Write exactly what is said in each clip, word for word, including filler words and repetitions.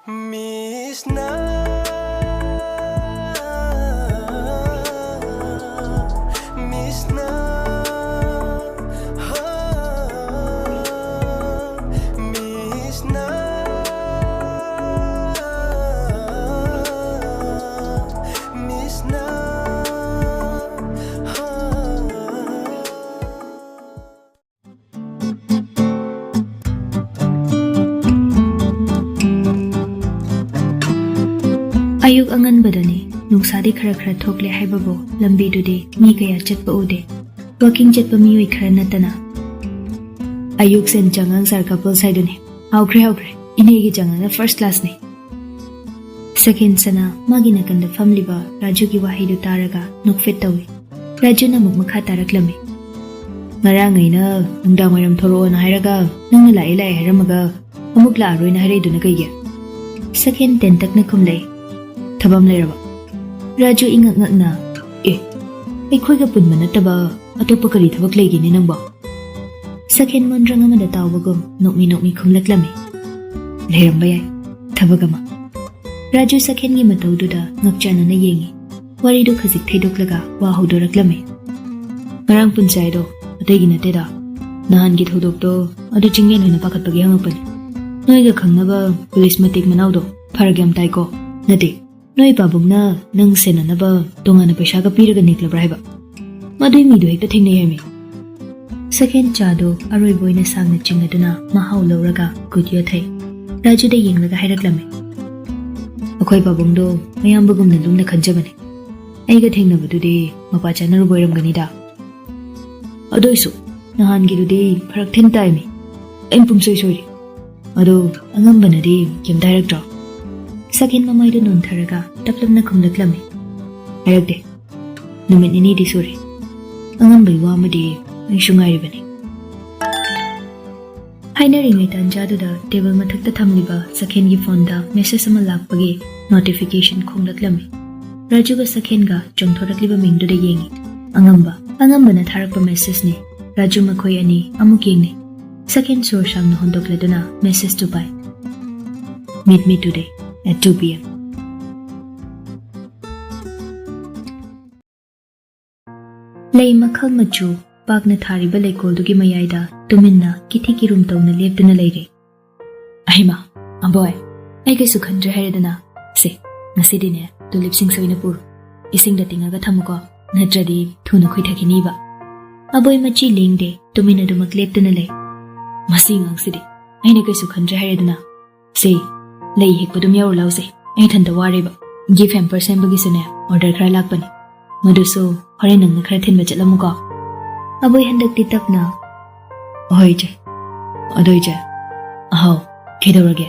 Miss Na, Miss Na, Miss Na, Miss Na. ꯑꯌꯨꯛ ꯑꯉꯟꯕꯗꯅꯤ꯫ ꯅꯨꯡꯁꯥꯗꯤ ꯈꯔ ꯈꯔ ꯊꯣꯛꯂꯦ ꯍꯥꯏꯕꯕꯨ ꯂꯝꯕꯤꯗꯨꯗꯤ ꯃꯤ ꯀꯌꯥ ꯆꯠꯄ ꯎꯗꯦ꯫ ꯋꯥꯀꯤꯡ ꯆꯠꯄ ꯃꯤꯑꯣꯏ ꯈꯔ ꯅꯠꯇꯅ꯫ ꯑꯌꯨꯛꯁꯦ ꯆꯉꯥꯡ ꯆꯥꯔ ꯀꯄꯜꯁ ꯍꯥꯏꯗꯨꯅꯤ꯫ ꯍꯥꯎꯈ꯭ꯔꯦ, ꯍꯥꯎꯈ꯭ꯔꯦ꯫ ꯏꯅꯦꯒꯤ ꯆꯉꯥꯡꯅ ꯐꯥꯔꯁ ꯀ꯭ꯂꯥꯁꯅꯤ꯫ ꯁꯦꯀꯦꯟ ꯁꯅꯥ ꯃꯥꯒꯤ ꯅꯥꯀꯟꯗ ꯐꯝꯂꯤꯕ ꯔꯥꯖꯨꯒꯤ ꯋꯥꯍꯩꯗꯨ ꯇꯥꯔꯒ ꯅꯣꯛꯐꯦꯠ ꯇꯧꯏ꯫ ꯔꯥꯖꯨꯅ ꯑꯃꯨꯛ ꯃꯈꯥ ꯇꯥꯔꯛꯂꯝꯃꯤ꯫ "ꯉꯔꯥꯡ ꯑꯩꯅ ꯅꯨꯡꯗꯥꯡ ꯋꯥꯏꯔꯝ ꯊꯣꯔꯛꯑꯣꯅ ꯍꯥꯏꯔꯒ ꯅꯪꯅ ꯂꯥꯛꯑꯦ ꯂꯥꯛꯑꯦ ꯍꯥꯏꯔꯝꯃꯒ ꯑꯃꯨꯛ ꯂꯥꯛꯑꯔꯣꯏꯅ ꯍꯥꯏꯔꯛꯏꯗꯨꯅ ꯀꯩꯒꯤ?" ꯁꯦꯀꯦꯟ ꯇꯦꯟꯇꯛꯅ ꯈꯨꯝꯂꯛꯏ꯫ "ꯊꯕꯛ ꯑꯃ ꯂꯩꯔꯕ?" ꯔꯥꯖꯨ ꯏꯉꯛ ꯉꯛꯅ, "ꯑꯦ, ꯑꯩꯈꯣꯏꯒ ꯄꯨꯟꯕ ꯅꯠꯇꯕ ꯑꯇꯣꯞꯄ ꯀꯔꯤ ꯊꯕꯛ ꯂꯩꯒꯦꯅꯦ ꯅꯪꯕꯣ?" ꯁꯦꯀꯦꯟ ꯃꯣꯟꯗ꯭ꯔꯪ ꯑꯃꯗ ꯇꯥꯎꯕꯒꯨꯝ ꯅꯣꯛꯃꯤ ꯅꯣꯛꯃꯤ ꯈꯨꯝꯂꯛꯂꯝꯃꯤ꯫ "ꯂꯩꯔꯝꯕ ꯌꯥꯏ, ꯊꯕꯛ ꯑꯃ꯫" ꯔꯥꯖꯨ ꯁꯦꯀꯦꯟꯒꯤ ꯃꯇꯧꯗꯨꯗ ꯉꯛꯆꯥꯅꯅ ꯌꯦꯡꯉꯤ꯫ ꯋꯥꯔꯤꯗꯨ ꯈꯖꯤꯛ ꯊꯩꯗꯣꯛꯂꯒ ꯋꯥ ꯍꯧꯗꯣꯔꯛꯂꯝꯃꯤ꯫ "ꯉꯔꯥꯡ ꯄꯨꯟꯁꯦ ꯍꯥꯏꯗꯣ ꯑꯇꯩꯒꯤ ꯅꯠꯇꯦꯗ, ꯅꯍꯥꯟꯒꯤ ꯊꯧꯗꯣꯛꯇꯣ ꯑꯗꯨ ꯆꯤꯡꯂꯦꯟ ꯍꯣꯏꯅ ꯄꯥꯈꯠꯄꯒꯤ ꯍꯪꯉꯛꯄꯅꯤ꯫ ꯅꯣꯏꯒ ꯈꯪꯅꯕ ꯄꯨꯂꯤꯁ ꯃꯇꯦꯛ ꯃꯅꯥꯎꯗꯣ ꯐꯔꯛ ꯌꯥꯝ ꯇꯥꯏꯀꯣ꯫ ꯅꯠꯇꯦ, ꯅꯣꯏ ꯄꯥꯕꯨꯡꯅ ꯅꯪ ꯁꯦꯟꯅꯅꯕ ꯇꯣꯉꯥꯟꯅ ꯄꯩꯁꯥꯒ ꯄꯤꯔꯒ ꯅꯦꯛꯂꯕ꯭ꯔꯥ ꯍꯥꯏꯕ? ꯃꯗꯨꯏ ꯃꯤꯗꯣ ꯍꯦꯛꯇ ꯊꯦꯡꯅꯩ ꯍꯥꯏꯃꯤ꯫" ꯁꯦꯀꯦꯟ ꯆꯥꯗꯣ ꯑꯔꯣꯏꯕ ꯑꯣꯏꯅ ꯁꯥꯡꯅ ꯆꯤꯡꯉꯗꯨꯅ ꯃꯍꯥꯎ ꯂꯧꯔꯒ ꯈꯨꯠ ꯌꯣꯠꯊꯩ꯫ ꯔꯥꯖꯨꯗ ꯌꯦꯡꯂꯒ ꯍꯥꯏꯔꯛꯂꯝꯃꯤ꯫ "ꯑꯩꯈꯣꯏ ꯄꯥꯕꯨꯡꯗꯣ ꯃꯌꯥꯝꯕꯒꯨꯝꯅ ꯂꯨꯝꯅ ꯈꯟꯖꯕꯅꯤ꯫ ꯑꯩꯒ ꯊꯦꯡꯅꯕꯗꯨꯗꯤ ꯃꯄꯥ ꯆꯥꯅꯔꯨꯕ ꯑꯣꯏꯔꯝꯒꯅꯤꯗ꯫ ꯑꯗꯨ ꯑꯣꯏꯁꯨ ꯅꯍꯥꯟꯒꯤꯗꯨꯗꯤ ꯐꯔꯛ ꯊꯤꯟ ꯇꯥꯏꯃꯤ꯫ ꯑꯩꯅ ꯄꯨꯝꯁꯣꯏ ꯁꯣꯏꯔꯤ꯫ ꯑꯗꯣ ꯑꯉꯝꯕꯅꯗꯤ ꯀꯩꯝꯇ ꯍꯥꯏꯔꯛꯇ꯭ꯔꯣ?" ꯁꯦꯀꯦꯟ ꯃꯃꯥꯏꯗꯨ ꯅꯣꯟꯊꯔꯒ ꯇꯞꯂꯞꯅ ꯈꯨꯝꯂꯛꯂꯝꯃꯤ꯫ "ꯍꯥꯏꯔꯛꯇꯦ꯫ ꯅꯨꯃꯤꯠ ꯅꯤꯅꯤꯗꯤ ꯁꯨꯔꯦ꯫ ꯑꯉꯝꯕꯒꯤ ꯋꯥ ꯑꯃꯗꯤ ꯑꯩꯁꯨ ꯉꯥꯏꯔꯤꯕꯅꯤ꯫" ꯍꯥꯏꯅꯔꯤꯉꯩ ꯇꯥꯟꯖꯥꯗꯨꯗ ꯇꯦꯕꯜ ꯃꯊꯛꯇ ꯊꯝꯂꯤꯕ ꯁꯦꯀꯦꯟꯒꯤ ꯐꯣꯟꯗ ꯃꯦꯁꯦꯖ ꯑꯃ ꯂꯥꯛꯄꯒꯤ ꯅꯣꯇꯤꯐꯤꯀꯦꯁꯟ ꯈꯣꯡꯂꯛꯂꯝꯃꯤ꯫ ꯔꯥꯖꯨꯒ ꯁꯦꯀꯦꯟꯒ ꯆꯣꯡꯊꯣꯔꯛꯂꯤꯕ ꯃꯤꯡꯗꯨꯗ ꯌꯦꯡꯉꯤ꯫ ꯑꯉꯝꯕ꯫ ꯑꯉꯝꯕꯅ ꯊꯥꯔꯛꯄ ꯃꯦꯁꯦꯖꯅꯤ꯫ ꯔꯥꯖꯨ ꯃꯈꯣꯏ ꯑꯅꯤ ꯑꯃꯨꯛ ꯌꯦꯡꯅꯩ꯫ ꯁꯦꯀꯦꯟ ꯁꯣꯔ ꯁꯥꯡꯅ ꯍꯣꯟꯗꯣꯛꯂꯗꯨꯅ ꯃꯦꯁꯦꯖꯇꯨ ꯄꯥꯏ꯫ Meet me today at two p.m. ꯂꯩ ꯃꯈꯜ ꯃꯆꯨ ꯄꯥꯛꯅ ꯊꯥꯔꯤꯕ ꯂꯩꯀꯣꯜꯗꯨꯒꯤ ꯃꯌꯥꯏꯗ ꯇꯨꯃꯤꯟꯅ ꯀꯤꯊꯤ ꯀꯤꯔꯨꯝ ꯇꯧꯅ ꯂꯦꯞꯇꯨꯅ ꯂꯩꯔꯦ꯫ ꯑꯍꯩꯃꯥ, ꯑꯕꯣꯏ, ꯑꯩ ꯀꯩꯁꯨ ꯈꯟꯗ꯭ꯔꯦ ꯍꯥꯏꯔꯦꯗꯅ꯫ ꯁꯦ, ꯉꯁꯤꯗꯤꯅꯦ, ꯇꯨꯂꯤꯞꯁꯤꯡꯁꯦ ꯑꯣꯏꯅ ꯄꯨꯔꯣ꯫ ꯏꯁꯤꯡꯗ ꯇꯤꯡꯉꯒ ꯊꯝꯃꯨꯀꯣ, ꯅꯠꯇ꯭ꯔꯗꯤ ꯊꯨꯅ ꯈꯨꯏꯊꯈꯤꯅꯤꯕ꯫ ꯑꯕꯣꯏ ꯃꯆꯤ ꯂꯦꯡꯗꯦ, ꯇꯨꯃꯤꯟ ꯑꯗꯨꯃꯛ ꯂꯦꯞꯇꯨꯅ ꯂꯩ꯫ ꯃꯁꯤ ꯑꯉꯥꯡꯁꯤꯗꯤ, ꯑꯩꯅ ꯀꯩꯁꯨ ꯈꯟꯗ꯭ꯔꯦ ꯍꯥꯏꯔꯦꯗꯅ꯫ ꯁꯦ, ꯂꯩ ꯍꯦꯛꯄꯗꯨꯝ ꯌꯥꯎꯔꯨ ꯂꯥꯎꯁꯦ, ꯑꯩ ꯏꯊꯟꯇ ꯋꯥꯔꯦꯕ꯫ ꯒꯤꯐ ꯍꯦꯝꯄꯔ ꯁꯦꯝꯕꯒꯤꯁꯨꯅꯦ, ꯑꯣꯔꯗꯔ ꯈꯔ ꯂꯥꯛꯄꯅꯤ꯫ ꯃꯗꯨꯁꯨ ꯍꯣꯔꯦꯟ ꯅꯪꯅ ꯈꯔ ꯊꯤꯟꯕ ꯆꯠꯂꯝꯃꯨꯀꯣ꯫ ꯑꯕꯣꯏ ꯍꯟꯗꯛꯇꯤ ꯇꯞꯅ, "ꯍꯣꯏ ꯏꯆꯦ꯫ ꯑꯗꯣ ꯏꯆꯦ?" "ꯑꯍꯥꯎ, ꯀꯩꯗꯧꯔꯒꯦ?"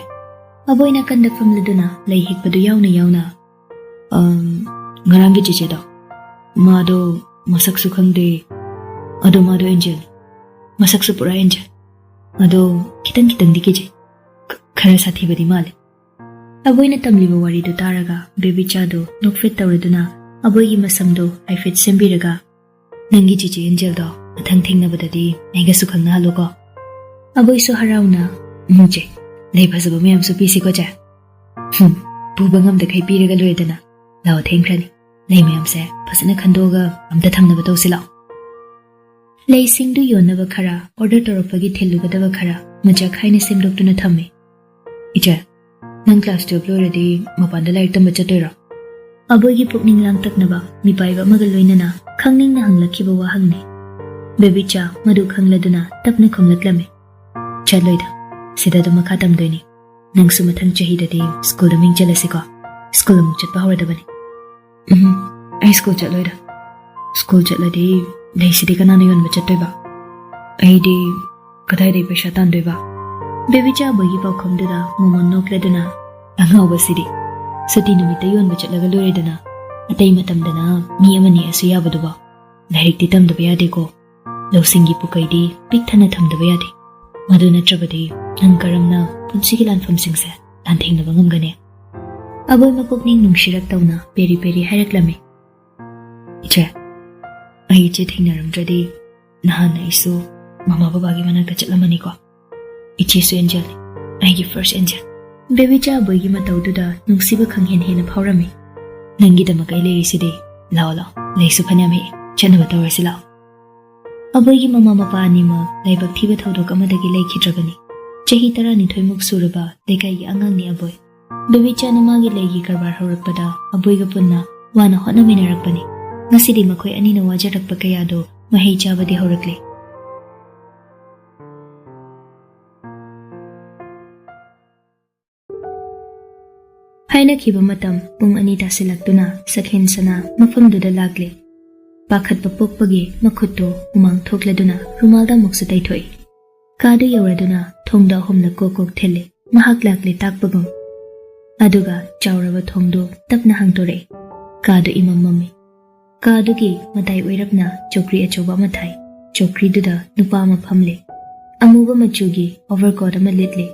ꯑꯕꯣꯏ ꯅꯥꯀꯟꯗ ꯐꯝꯂꯗꯨꯅ ꯂꯩ ꯍꯦꯛꯄꯗꯨ ꯌꯥꯎꯅ ꯌꯥꯎꯅ, "ꯑꯝ, ꯉꯔꯥꯡꯒꯤ ꯆꯤꯆꯦꯗꯣ, ꯃꯥꯗꯣ ꯃꯁꯛꯁꯨ ꯈꯪꯗꯦ, ꯑꯗꯣ ꯃꯥꯗꯣ ꯑꯦꯟꯖꯦꯜꯅꯤ꯫ ꯃꯁꯛꯁꯨ ꯄꯨꯔꯥ ꯑꯦꯟꯖꯦꯜ꯫ ꯑꯗꯣ ꯈꯤꯇꯪ ꯈꯤꯇꯪꯗꯤ ꯀꯤꯖꯩ꯫ ꯈ-, ꯈꯔ ꯁꯥꯊꯤꯕꯗꯤ ꯃꯥꯜꯂꯦ꯫" ꯑꯕꯣꯏꯅ ꯇꯝꯂꯤꯕ ꯋꯥꯔꯤꯗꯨ ꯇꯥꯔꯒ ꯕꯦꯕꯤꯆꯥꯗꯨ ꯅꯣꯛꯐꯦꯠ ꯇꯧꯔꯗꯨꯅ ꯑꯕꯣꯏꯒꯤ ꯃꯁꯝꯗꯨ ꯍꯥꯏꯐꯦꯠ ꯁꯦꯝꯕꯤꯔꯒ, "ꯅꯪꯒꯤ ꯆꯤꯆꯦ ꯑꯦꯟꯖꯦꯜꯗꯣ ꯃꯊꯪ ꯊꯦꯡꯅꯕꯗꯗꯤ ꯑꯩꯒꯁꯨ ꯈꯪꯅꯍꯜꯂꯨꯀꯣ꯫" ꯑꯕꯣꯏꯁꯨ ꯍꯔꯥꯎꯅ, "ꯎꯝ ꯆꯦ, ꯂꯩ ꯐꯖꯕ ꯃꯌꯥꯝꯁꯨ ꯄꯤꯁꯤꯀꯣ ꯆꯦ꯫" "ꯍꯨꯝ, ꯄꯨꯕ ꯉꯝꯗꯈꯩ ꯄꯤꯔꯒ ꯂꯣꯏꯔꯦꯗꯅ꯫ ꯂꯥꯛꯑꯣ, ꯊꯦꯡꯈ꯭ꯔꯅꯤ꯫ ꯂꯩ ꯃꯌꯥꯝꯁꯦ ꯐꯖꯅ ꯈꯟꯗꯣꯛꯑꯒ ꯑꯝꯇ ꯊꯝꯅꯕ ꯇꯧꯁꯤ ꯂꯥꯛꯑꯣ꯫" ꯂꯩꯁꯤꯡꯗꯨ ꯌꯣꯟꯅꯕ ꯈꯔ, ꯑꯣꯔꯗꯔ ꯇꯧꯔꯛꯄꯒꯤ ꯊꯤꯜꯂꯨꯒꯗꯕ ꯈꯔ ꯃꯆꯥꯛ ꯍꯥꯏꯅ ꯁꯦꯝꯗꯣꯛꯇꯨꯅ ꯊꯝꯃꯤ꯫ "ꯏꯆꯦ, ꯅꯪ ꯀ꯭ꯂꯥꯁ ꯇꯨꯌꯦꯜꯐ ꯂꯣꯏꯔꯗꯤ ꯃꯄꯥꯟꯗ ꯂꯥꯏꯔꯤꯛ ꯇꯝꯕ ꯆꯠꯇꯣꯏꯔꯣ?" ꯑꯕꯣꯏꯒꯤ ꯄꯨꯛꯅꯤꯡ ꯂꯥꯡꯇꯛꯅꯕ ꯃꯤꯄꯥꯏꯕ ꯑꯃꯒ ꯂꯣꯏꯅꯅ ꯈꯪꯅꯤꯡꯅ ꯍꯪꯂꯛꯈꯤꯕ ꯋꯥꯍꯪꯅꯤ꯫ ꯕꯦꯕꯤꯆꯥ ꯃꯗꯨ ꯈꯪꯂꯗꯨꯅ ꯇꯞꯅ ꯈꯨꯝꯂꯛꯂꯝꯃꯤ, "ꯆꯠꯂꯣꯏꯗ, ꯁꯤꯗ ꯑꯗꯨꯝ ꯃꯈꯥ ꯇꯝꯗꯣꯏꯅꯤ꯫ ꯅꯪꯁꯨ ꯃꯊꯪ ꯆꯍꯤꯗꯗꯤ ꯁ꯭ꯀꯨꯜꯗ ꯃꯤꯡ ꯆꯜꯂꯁꯤꯀꯣ꯫ ꯁ꯭ꯀꯨꯜ ꯑꯃꯨꯛ ꯆꯠꯄ ꯍꯧꯔꯗꯕꯅꯤ꯫" "ꯎꯝ, ꯑꯩ ꯁ꯭ꯀꯨꯜ ꯆꯠꯂꯣꯏꯗ꯫ ꯁ꯭ꯀꯨꯜ ꯆꯠꯂꯗꯤ ꯂꯩꯁꯤꯗꯤ ꯀꯅꯥꯅ ꯌꯣꯟꯕ ꯆꯠꯇꯣꯏꯕ? ꯑꯩꯗꯤ ꯀꯗꯥꯏꯗꯒꯤ ꯄꯩꯁꯥ ꯇꯥꯟꯗꯣꯏꯕ?" ꯕꯦꯕꯤꯆꯥ ꯑꯕꯣꯏꯒꯤ ꯄꯥꯎꯈꯨꯝꯗꯨꯗ ꯃꯣꯃꯣꯟ ꯅꯣꯛꯂꯗꯨꯅ, "ꯑꯉꯥꯎꯕꯁꯤꯗꯤ, ꯁꯨꯇꯤ ꯅꯨꯃꯤꯠꯇ ꯌꯣꯟꯕ ꯆꯠꯂꯒ ꯂꯣꯏꯔꯦꯗꯅ꯫ ꯑꯇꯩ ꯃꯇꯝꯗꯅ ꯃꯤ ꯑꯃ ꯅꯦꯛꯑꯁꯨ ꯌꯥꯕꯗꯨꯕꯣ꯫ ꯂꯥꯏꯔꯤꯛꯇꯤ ꯇꯝꯗꯕ ꯌꯥꯗꯦꯀꯣ꯫ ꯂꯧꯁꯤꯡꯒꯤ ꯄꯨꯀꯩꯗꯤ ꯄꯤꯛ ꯊꯟꯅ ꯊꯝꯗꯕ ꯌꯥꯗꯦ꯫ ꯃꯗꯨ ꯅꯠꯇ꯭ꯔꯕꯗꯤ ꯅꯪ ꯀꯔꯝꯅ ꯄꯨꯟꯁꯤꯒꯤ ꯂꯥꯟꯐꯝꯁꯤꯡꯁꯦ ꯂꯥꯟꯊꯦꯡꯅꯕ ꯉꯝꯒꯅꯤ?" ꯑꯕꯣꯏ ꯃꯄꯨꯛꯅꯤꯡ ꯅꯨꯡꯁꯤꯔꯛ ꯇꯧꯅ ꯄꯦꯔꯤ ꯄꯦꯔꯤ ꯍꯥꯏꯔꯛꯂꯝꯃꯤ, "ꯏꯆꯦ, ꯑꯩ ꯏꯆꯦ ꯊꯦꯡꯅꯔꯝꯗ꯭ꯔꯗꯤ ꯅꯍꯥꯟ ꯑꯩꯁꯨ ꯃꯃꯥ ꯕꯕꯥꯒꯤ ꯃꯅꯥꯛꯇ ꯆꯠꯂꯝꯃꯅꯤꯀꯣ꯫ ꯏꯆꯦꯁꯨ ꯑꯦꯟꯖꯦꯜꯅꯤ, ꯑꯩꯒꯤ ꯐꯥꯔꯁ ꯑꯦꯟꯖꯦꯜ꯫ ꯕꯦꯕꯤꯆꯥ ꯑꯕꯣꯏꯒꯤ ꯃꯇꯧꯗꯨꯗ ꯅꯨꯡꯁꯤꯕ ꯈꯪꯍꯦꯟ ꯍꯦꯟꯅ ꯐꯥꯎꯔꯝꯃꯤ꯫ "ꯅꯪꯒꯤꯗꯃꯛ ꯑꯩ ꯂꯩꯔꯤꯁꯤꯗꯤ꯫ ꯂꯥꯛꯑꯣ, ꯂꯥꯛꯑꯣ, ꯂꯩꯁꯨ ꯐꯅꯌꯥꯝ ꯍꯦꯛ ꯆꯠꯅꯕ ꯇꯧꯔꯁꯤ, ꯂꯥꯛꯑꯣ꯫" ꯑꯕꯣꯏꯒꯤ ꯃꯃꯥ ꯃꯄꯥ ꯑꯅꯤꯃꯛ ꯂꯥꯏꯕꯛ ꯊꯤꯕ ꯊꯧꯗꯣꯛ ꯑꯃꯗꯒꯤ ꯂꯩꯈꯤꯗ꯭ꯔꯕꯅꯤ꯫ ꯆꯍꯤ ꯇꯔꯥꯅꯤꯊꯣꯏꯃꯨꯛ ꯁꯨꯔꯕ ꯂꯩꯀꯥꯏꯒꯤ ꯑꯉꯥꯡꯅꯤ ꯑꯕꯣꯏ꯫ ꯕꯦꯕꯤꯆꯥꯅ ꯃꯥꯒꯤ ꯂꯩꯒꯤ ꯀꯔꯕꯥꯔ ꯍꯧꯔꯛꯄꯗ ꯑꯕꯣꯏꯒ ꯄꯨꯟꯅ ꯋꯥꯅ ꯍꯣꯠꯅꯃꯤꯟꯅꯔꯛꯄꯅꯤ꯫ ꯉꯁꯤꯗꯤ ꯃꯈꯣꯏ ꯑꯅꯤꯅ ꯋꯥꯖꯔꯛꯄ ꯀꯌꯥꯗꯣ ꯃꯍꯩ ꯆꯥꯕꯗꯤ ꯍꯧꯔꯛꯂꯦ꯫ ꯍꯥꯏꯅꯈꯤꯕ ꯃꯇꯝ ꯄꯨꯡ ꯑꯅꯤ ꯇꯥꯁꯤꯜꯂꯛꯇꯨꯅ ꯁꯈꯦꯟ ꯁꯅꯥ ꯃꯐꯝꯗꯨꯗ ꯂꯥꯛꯂꯦ꯫ ꯄꯥꯈꯠꯄ ꯄꯣꯛꯄꯒꯤ ꯃꯈꯨꯠꯇꯨ ꯍꯨꯃꯥꯡ ꯊꯣꯛꯂꯗꯨꯅ ꯔꯨꯃꯥꯜꯗ ꯑꯃꯨꯛꯁꯨ ꯇꯩꯊꯣꯛꯏ꯫ ꯀꯥꯗꯨ ꯌꯧꯔꯗꯨꯅ ꯊꯣꯡꯗ ꯑꯍꯨꯝꯂꯛ ꯀꯣꯛ ꯀꯣꯛ ꯊꯤꯜꯂꯤ꯫ ꯃꯍꯥꯛ ꯂꯥꯛꯂꯦ ꯇꯥꯛꯄꯒꯨꯝ꯫ ꯑꯗꯨꯒ ꯆꯥꯎꯔꯕ ꯊꯣꯡꯗꯨ ꯇꯞꯅ ꯍꯥꯡꯗꯣꯔꯛꯏ꯫ ꯀꯥꯗꯨ ꯏꯃꯝ ꯃꯝꯃꯤ꯫ ꯀꯥꯗꯨꯒꯤ ꯃꯇꯥꯏ ꯑꯣꯏꯔꯞꯅ ꯆꯧꯀ꯭ꯔꯤ ꯑꯆꯧꯕ ꯑꯃ ꯊꯥꯏ꯫ ꯆꯧꯀ꯭ꯔꯤꯗꯨꯗ ꯅꯨꯄꯥ ꯑꯃ ꯐꯝꯂꯤ꯫ ꯑꯃꯨꯕ ꯃꯆꯨꯒꯤ overcoat ꯑꯃ ꯂꯤꯠꯂꯤ꯫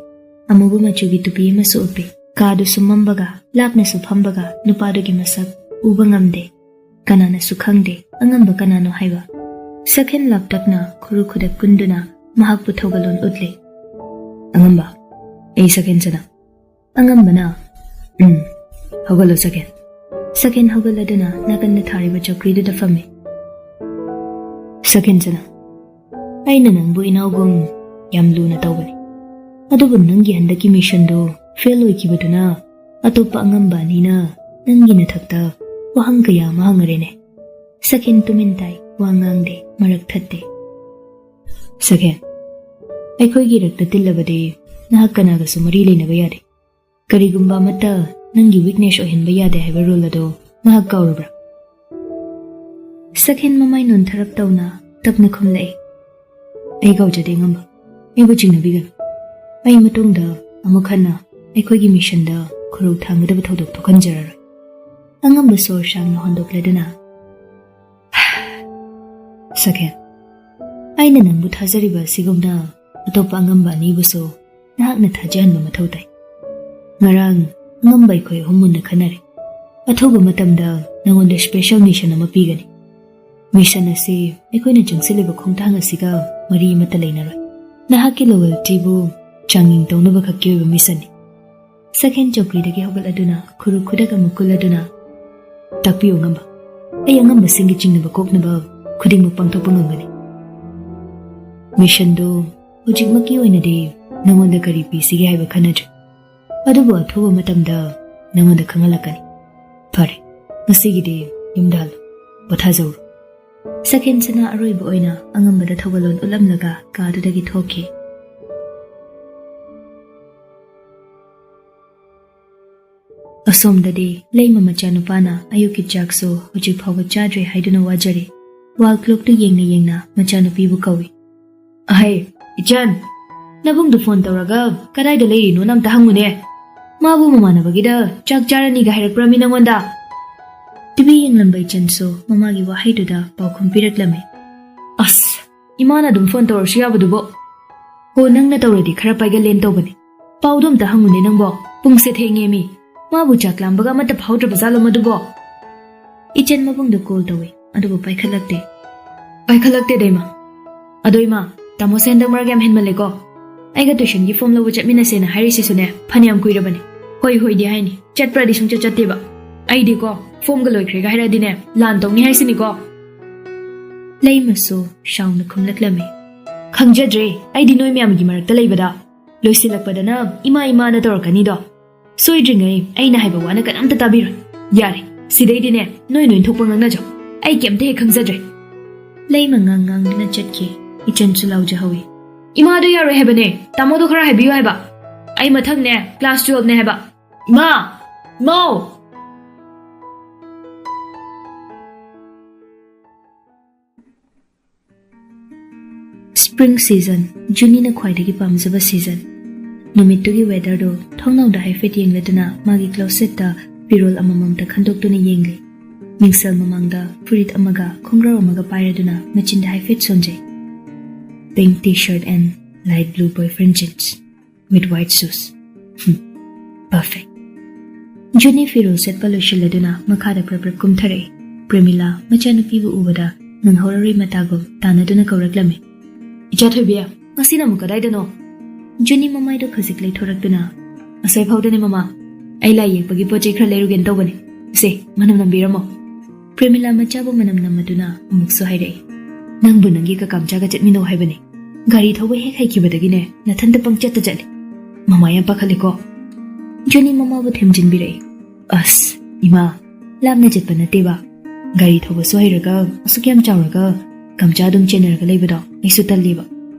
ꯑꯃꯨꯕ ꯃꯆꯨꯒꯤ ꯇꯨꯄꯤ ꯑꯃꯁꯨ ꯎꯞꯄꯤ꯫ ꯀꯥꯗꯨ ꯁꯨꯝꯃꯝꯕꯒ ꯂꯥꯞꯅꯁꯨ ꯐꯝꯕꯒ ꯅꯨꯄꯥꯗꯨꯒꯤ ꯃꯁꯛ ꯎꯕ ꯉꯝꯗꯦ꯫ ꯀꯅꯥꯅꯁꯨ ꯈꯪꯗꯦ ꯑꯉꯝꯕ ꯀꯅꯥꯅꯣ ꯍꯥꯏꯕ꯫ ꯁꯈꯦꯟ ꯂꯥꯞꯇꯛꯅ ꯈꯨꯔꯨ ꯈꯨꯗꯛ ꯀꯨꯟꯗꯨꯅ ꯃꯍꯥꯛꯄꯨ ꯊꯧꯒꯜꯂꯣꯟ ꯎꯠꯂꯤ꯫ "ꯑꯉꯝꯕ, ꯑꯩ ꯁꯈꯦꯟ ꯁꯅꯥ꯫" ꯑꯉꯝꯕꯅ, "ꯎꯝ, ꯍꯧꯒꯠꯂꯣ ꯁꯈꯦꯟ꯫" ꯁꯈꯦꯟ ꯍꯧꯒꯠꯂꯗꯨꯅ ꯅꯥꯀꯟꯗ ꯊꯥꯔꯤꯕ ꯆꯧꯀ꯭ꯔꯤꯗꯨꯗ ꯐꯝꯃꯤ꯫ "ꯁꯈꯦꯟ ꯁꯅꯥ, ꯑꯩꯅ ꯅꯪꯕꯨ ꯏꯅꯥꯎꯒꯨꯝ ꯌꯥꯝ ꯂꯨꯅ ꯇꯧꯕꯅꯤ꯫ ꯑꯗꯨꯕꯨ ꯅꯪꯒꯤ ꯍꯟꯗꯛꯀꯤ ꯃꯤꯁꯟꯗꯨ ꯐꯦꯜ ꯑꯣꯏꯈꯤꯕꯗꯨꯅ ꯑꯇꯣꯞꯄ ꯑꯉꯝꯕ ꯑꯅꯤꯅ ꯅꯪꯒꯤ ꯅꯊꯛꯇ ꯋꯥꯍꯪ ꯀꯌꯥ ꯑꯃ ꯍꯪꯉꯔꯦꯅꯦ꯫" ꯁꯈꯦꯟ ꯇꯨꯃꯤꯟ ꯇꯥꯏ, ꯋꯥ ꯉꯥꯡꯗꯦ, ꯃꯔꯛ ꯊꯠꯇꯦ꯫ "ꯁꯈꯦꯟ, ꯑꯩꯈꯣꯏꯒꯤ ꯔꯛꯇ ꯇꯤꯜꯂꯕꯗꯤ ꯅꯍꯥꯛ ꯀꯅꯥꯒꯁꯨ ꯃꯔꯤ ꯂꯩꯅꯕ ꯌꯥꯗꯦ꯫ ꯀꯔꯤꯒꯨꯝꯕ ꯑꯃꯠꯇ ꯅꯪꯒꯤ weakness ꯑꯣꯏꯍꯟꯕ ꯌꯥꯗꯦ ꯍꯥꯏꯕ rule ꯑꯗꯣ ꯅꯍꯥꯛ ꯀꯥꯎꯔꯕ꯭ꯔꯥ?" ꯁꯈꯦꯟ ꯃꯃꯥꯏ ꯅꯣꯟꯊꯔꯞ ꯇꯧꯅ ꯇꯞꯅ ꯈꯨꯝꯂꯛꯏ꯫ "ꯑꯩ ꯀꯥꯎꯖꯗꯦ ꯑꯉꯝꯕ, ꯑꯩꯕꯨ ꯆꯤꯡꯅꯕꯤꯒꯅꯨ꯫ ꯑꯩ ꯃꯇꯨꯡꯗ ꯑꯃꯨꯛ ꯍꯟꯅ ꯑꯩꯈꯣꯏꯒꯤ ꯃꯤꯁꯟꯗ ꯈꯨꯔꯧ ꯊꯥꯡꯒꯗꯕ ꯊꯧꯗꯣꯛ ꯊꯣꯛꯍꯟꯖꯔꯔꯣꯏ꯫" ꯑꯉꯝꯕ ꯁꯣꯔ ꯁꯥꯡꯅ ꯍꯣꯟꯗꯣꯛꯂꯗꯨꯅ, "ꯁꯈꯦꯟ, ꯑꯩꯅ ꯅꯪꯕꯨ ꯊꯥꯖꯔꯤꯕ ꯑꯁꯤꯒꯨꯝꯅ ꯑꯇꯣꯞꯄ ꯑꯉꯝꯕ ꯑꯅꯤꯕꯨꯁꯨ ꯅꯍꯥꯛꯅ ꯊꯥꯖꯍꯟꯕ ꯃꯊꯧ ꯇꯥꯏ꯫ ꯉꯔꯥꯡ ꯑꯉꯝꯕ ꯑꯩꯈꯣꯏ ꯑꯍꯨꯝ ꯃꯨꯟꯅ ꯈꯟꯅꯔꯦ꯫ ꯑꯊꯨꯕ ꯃꯇꯝꯗ ꯅꯉꯣꯟꯗ special mission ꯑꯃ ꯄꯤꯒꯅꯤ꯫ Mission ꯑꯁꯤ ꯑꯩꯈꯣꯏꯅ ꯆꯪꯁꯤꯜꯂꯤꯕ ꯈꯣꯡꯊꯥꯡ ꯑꯁꯤꯒ ꯃꯔꯤ ꯑꯃꯠꯇ ꯂꯩꯅꯔꯣꯏ꯫ ꯅꯍꯥꯛꯀꯤ loyaltyꯕꯨ ꯆꯥꯡꯌꯦꯡ ꯇꯧꯅꯕ ꯈꯛꯀꯤ ꯑꯣꯏꯕ missionꯅꯤ꯫ ꯁꯛꯍꯦꯟ ꯆꯧꯀ꯭ꯔꯤꯗꯒꯤ ꯍꯧꯒꯠꯂꯗꯨꯅ ꯈꯨꯔꯨ ꯈꯨꯗꯛ ꯑꯃꯨꯛ ꯀꯨꯜꯂꯗꯨꯅ, "ꯇꯥꯛꯄꯤꯌꯨ ꯑꯉꯝꯕ, ꯑꯩ ꯑꯉꯝꯕꯁꯤꯡꯒꯤ ꯆꯤꯡꯅꯕ ꯀꯣꯛꯅꯕ ꯈꯨꯗꯤꯡꯃꯛ ꯄꯥꯡꯊꯣꯛꯄ ꯉꯝꯒꯅꯤ꯫ ꯃꯤꯁꯟꯗꯨ ꯍꯧꯖꯤꯛꯃꯛꯀꯤ ꯑꯣꯏꯅꯗꯤ ꯅꯉꯣꯟꯗ ꯀꯔꯤ ꯄꯤꯁꯤꯒꯦ ꯍꯥꯏꯕ ꯈꯟꯅꯗ꯭ꯔꯤ, ꯑꯗꯨꯕꯨ ꯑꯊꯨꯕ ꯃꯇꯝꯗ ꯅꯉꯣꯟꯗ ꯈꯪꯍꯜꯂꯛꯀꯅꯤ꯫ ꯐꯔꯦ, ꯉꯁꯤꯒꯤꯗꯤ ꯌꯨꯝꯗ ꯍꯜꯂꯨ, ꯄꯣꯊꯥꯖꯧꯔꯣ꯫" ꯁꯛꯍꯦꯟ ꯁꯅꯥ ꯑꯔꯣꯏꯕ ꯑꯣꯏꯅ ꯑꯉꯝꯕꯗ ꯊꯧꯒꯜꯂꯣꯟ ꯎꯠꯂꯝꯂꯒ ꯀꯥꯗꯨꯗꯒꯤ ꯊꯣꯛꯈꯤ꯫ ꯑꯁꯣꯝꯗꯗꯤ ꯂꯩꯃ ꯃꯆꯥꯅꯨꯄꯥꯅ ꯑꯌꯨꯛꯀꯤ ꯆꯥꯛꯁꯨ ꯍꯧꯖꯤꯛ ꯐꯥꯎꯕ ꯆꯥꯗ꯭ꯔꯤ ꯍꯥꯏꯗꯨꯅ ꯋꯥꯖꯔꯤ꯫ ꯋꯥꯜ ꯀ꯭ꯂꯣꯛꯇꯨ ꯌꯦꯡꯅ ꯌꯦꯡꯅ ꯃꯆꯥꯅꯨꯄꯤꯕꯨ ꯀꯧꯏ꯫ "ꯑꯍꯩ, ꯏꯆꯟ, ꯅꯕꯨꯡꯗꯨ ꯐꯣꯟ ꯇꯧꯔꯒ ꯀꯗꯥꯏꯗ ꯂꯩꯔꯤꯅꯣꯅ ꯑꯝꯇ ꯍꯪꯉꯨꯅꯦ꯫ ꯃꯥꯕꯨ ꯃꯃꯥꯟꯅꯕꯒꯤꯗ ꯆꯥꯛ ꯆꯥꯔꯅꯤꯒ ꯍꯥꯏꯔꯛꯄ꯭ꯔꯃꯤ ꯅꯪꯉꯣꯟꯗ?" ꯇꯤꯚꯤ ꯌꯦꯡꯂꯝꯕ ꯏꯆꯟꯁꯨ ꯃꯃꯥꯒꯤ ꯋꯥꯍꯩꯗꯨꯗ ꯄꯥꯎꯈꯨꯝ ꯄꯤꯔꯛꯂꯝꯃꯤ꯫ "ꯑꯁ, ꯏꯃꯥꯅ ꯑꯗꯨꯝ ꯐꯣꯟ ꯇꯧꯔꯁꯨ ꯌꯥꯕꯗꯨꯕꯣ꯫ ꯍꯣ, ꯅꯪꯅ ꯇꯧꯔꯗꯤ ꯈꯔ ꯄꯥꯏꯒꯜꯂꯦꯅ ꯇꯧꯕꯅꯤ꯫ ꯄꯥꯎꯗꯣ ꯑꯝꯇ ꯍꯪꯉꯨꯅꯦ ꯅꯪꯕꯣ꯫ ꯄꯨꯡꯁꯦ ꯊꯦꯡꯉꯦꯃꯤ꯫ ꯃꯥꯕꯨ ꯆꯥꯛ ꯂꯥꯝꯕꯒ ꯑꯃꯠꯇ ꯐꯥꯎꯗ꯭ꯔꯕ ꯖꯥꯠꯂꯣ ꯃꯗꯨꯕꯣ?" ꯏꯆꯟ ꯃꯕꯨꯡꯗ ꯀꯣꯜ ꯇꯧꯏ, ꯑꯗꯨꯕꯨ ꯄꯥꯏꯈꯠꯂꯛꯇꯦ꯫ "ꯄꯥꯏꯈꯠꯂꯛꯇꯦꯗ, ꯏꯃꯥ꯫ ꯑꯗꯣ ꯏꯃꯥ, ꯇꯥꯃꯣꯁꯦ ꯍꯟꯗꯛ ꯃꯔꯛ ꯌꯥꯝ ꯍꯦꯟꯃꯜꯂꯦꯀꯣ꯫ ꯑꯩꯒ ꯇꯨꯏꯁꯟꯒꯤ ꯐꯣꯝ ꯂꯧꯕ ꯆꯠꯃꯤꯟꯅꯁꯦꯅ ꯍꯥꯏꯔꯤꯁꯤꯁꯨꯅꯦ ꯐꯅꯌꯥꯝ ꯀꯨꯏꯔꯕꯅꯤ꯫ ꯍꯣꯏ ꯍꯣꯏꯗꯤ ꯍꯥꯏꯅꯤ, ꯆꯠꯄ꯭ꯔꯗꯤ ꯁꯨꯡꯆꯠ ꯆꯠꯇꯦꯕ꯫ ꯑꯩꯗꯤꯀꯣ, ꯐꯣꯝꯒ ꯂꯣꯏꯈ꯭ꯔꯦꯒ ꯍꯥꯏꯔꯛꯑꯗꯤꯅꯦ, ꯂꯥꯟ ꯇꯧꯅꯤ ꯍꯥꯏꯁꯤꯅꯤꯀꯣ꯫" ꯂꯩꯃꯁꯨ ꯁꯥꯎꯅ ꯈꯨꯝꯂꯛꯂꯝꯃꯤ꯫ "ꯈꯪꯖꯗ꯭ꯔꯦ, ꯑꯩꯗꯤ ꯅꯣꯏ ꯃꯌꯥꯝꯒꯤ ꯃꯔꯛꯇ ꯂꯩꯕꯗ꯫ ꯂꯣꯏꯁꯤꯜꯂꯛꯄꯗꯅ ꯏꯃꯥ ꯏꯃꯥꯅ ꯇꯧꯔꯛꯀꯅꯤꯗꯣ꯫ ꯁꯣꯏꯗ꯭ꯔꯤꯉꯩ ꯑꯩꯅ ꯍꯥꯏꯕ ꯋꯥꯅ ꯀꯅꯥꯝꯇ ꯇꯥꯕꯤꯔꯣꯏ꯫ ꯌꯥꯔꯦ, ꯁꯤꯗꯩꯗꯤꯅꯦ ꯅꯣꯏ ꯅꯣꯏ ꯊꯣꯛꯄ ꯉꯥꯡꯅꯖꯧ꯫ ꯑꯩ ꯀꯩꯝꯇ ꯍꯦꯛ ꯈꯪꯖꯗ꯭ꯔꯦ꯫" ꯂꯩꯃ ꯉꯥꯡ ꯉꯥꯡꯗꯨꯅ ꯆꯠꯈꯤ꯫ ꯏꯆꯟꯁꯨ ꯂꯥꯎꯖꯍꯧꯏ꯫ "ꯏꯃꯥꯗꯣ ꯌꯥꯔꯣꯏ ꯍꯥꯏꯕꯅꯦ, ꯇꯥꯃꯣꯗꯣ ꯈꯔ ꯍꯥꯏꯕꯤꯌꯨ ꯍꯥꯏꯕ꯫ ꯑꯩ ꯃꯊꯪꯅꯦ ꯀ꯭ꯂꯥꯁ ꯇꯨꯌꯦꯜꯞꯅꯦ ꯍꯥꯏꯕ꯫ ꯏꯃꯥ! ꯏꯃꯥꯎ!" Spring season, ꯖꯨꯅꯤꯅ ꯈ꯭ꯋꯥꯏꯗꯒꯤ ꯄꯥꯝꯖꯕ season꯫ ꯅꯨꯃꯤꯠꯇꯨꯒꯤ weatherꯗꯨ ꯊꯣꯡꯅꯥꯎꯗ ꯍꯥꯏꯐꯦꯠ ꯌꯦꯡꯂꯗꯨꯅ ꯃꯥꯒꯤ closetꯇ ꯐꯤꯔꯣꯜ ꯑꯃꯃꯝꯇ ꯈꯟꯗꯣꯛꯇꯨꯅ ꯌꯦꯡꯂꯤ꯫ ꯃꯤꯡꯁꯦꯜ ꯃꯃꯥꯡꯗ ꯐꯨꯔꯤꯠ ꯑꯃꯒ ꯈꯣꯡꯒ꯭ꯔꯥꯎ ꯑꯃꯒ ꯄꯥꯏꯔꯗꯨꯅ ꯃꯆꯤꯟꯗ ꯍꯥꯏꯐꯦꯠ ꯁꯣꯟꯖꯩ꯫ Pink T-shirt and light blue boyfriend jeans with white shoes. Hmm. Perfect. ꯖꯨꯅꯤ ꯐꯤꯔꯣꯜ ꯁꯦꯠꯄ ꯂꯣꯏꯁꯤꯜꯂꯗꯨꯅ ꯃꯈꯥꯗ ꯄ꯭ꯔꯞ ꯄ꯭ꯔꯞ ꯀꯨꯝꯊꯔꯛꯏ꯫ ꯄ꯭ꯔꯦꯃꯤꯂꯥ ꯃꯆꯥꯅꯨꯄꯤꯕꯨ ꯎꯕꯗ ꯅꯪꯍꯧꯔꯔꯣꯏ ꯃꯇꯥꯒꯨꯝ ꯇꯥꯟꯅꯗꯨꯅ ꯀꯧꯔꯛꯂꯝꯃꯤ꯫ "ꯏꯆꯥ ꯊꯣꯏꯕꯤ, ꯉꯁꯤꯅ ꯑꯃꯨꯛ ꯀꯗꯥꯏꯗꯅꯣ?" ꯖꯨꯅꯤ ꯃꯃꯥꯏꯗꯨ ꯈꯖꯤꯛ ꯂꯩꯊꯣꯔꯛꯇꯨꯅ, ꯑꯁꯣꯏ ꯐꯥꯎꯗꯅꯦ ꯃꯃꯥ, ꯑꯩ ꯂꯥꯏ ꯌꯦꯛꯄꯒꯤ ꯄꯣꯠ ꯆꯩ ꯈꯔ ꯂꯩꯔꯨꯒꯦꯅ ꯇꯧꯕꯅꯦ꯫ ꯁꯦ, ꯃꯅꯝ ꯅꯝꯕꯤꯔꯝꯃꯣ꯫ ꯄ꯭ꯔꯦꯃꯤꯂꯥ ꯃꯆꯥꯕꯨ ꯃꯅꯝ ꯅꯝꯃꯗꯨꯅ ꯑꯃꯨꯛꯁꯨ ꯍꯥꯏꯔꯛꯏ, "ꯅꯪꯕꯨ ꯅꯪꯒꯤ ꯀꯀꯥꯝꯆꯥꯒ ꯆꯠꯃꯤꯟꯅꯧ ꯍꯥꯏꯕꯅꯦ꯫ ꯒꯥꯔꯤ ꯊꯧꯕ ꯍꯦꯛ ꯍꯩꯈꯤꯕꯗꯒꯤꯅꯦ ꯅꯊꯟꯇ ꯄꯪꯆꯠꯇ ꯆꯠꯂꯦ꯫ ꯃꯃꯥ ꯌꯥꯝ ꯄꯥꯈꯠꯂꯦꯀꯣ?" ꯖꯨꯅꯤ ꯃꯃꯥꯕꯨ ꯊꯦꯝꯖꯤꯟꯕꯤꯔꯛꯏ꯫ "ꯑꯁ, ꯏꯃꯥ, ꯂꯥꯞꯅ ꯆꯠꯄ ꯅꯠꯇꯦꯕ꯫ ꯒꯥꯔꯤ ꯊꯧꯕꯁꯨ ꯍꯩꯔꯒ, ꯑꯁꯨꯛ ꯌꯥꯝ ꯆꯥꯎꯔꯒ ꯀꯝꯆꯥ ꯑꯗꯨꯝ ꯆꯦꯟꯅꯔꯒ ꯂꯩꯕꯗꯣ ꯑꯩꯁꯨ ꯇꯜꯂꯦꯕ꯫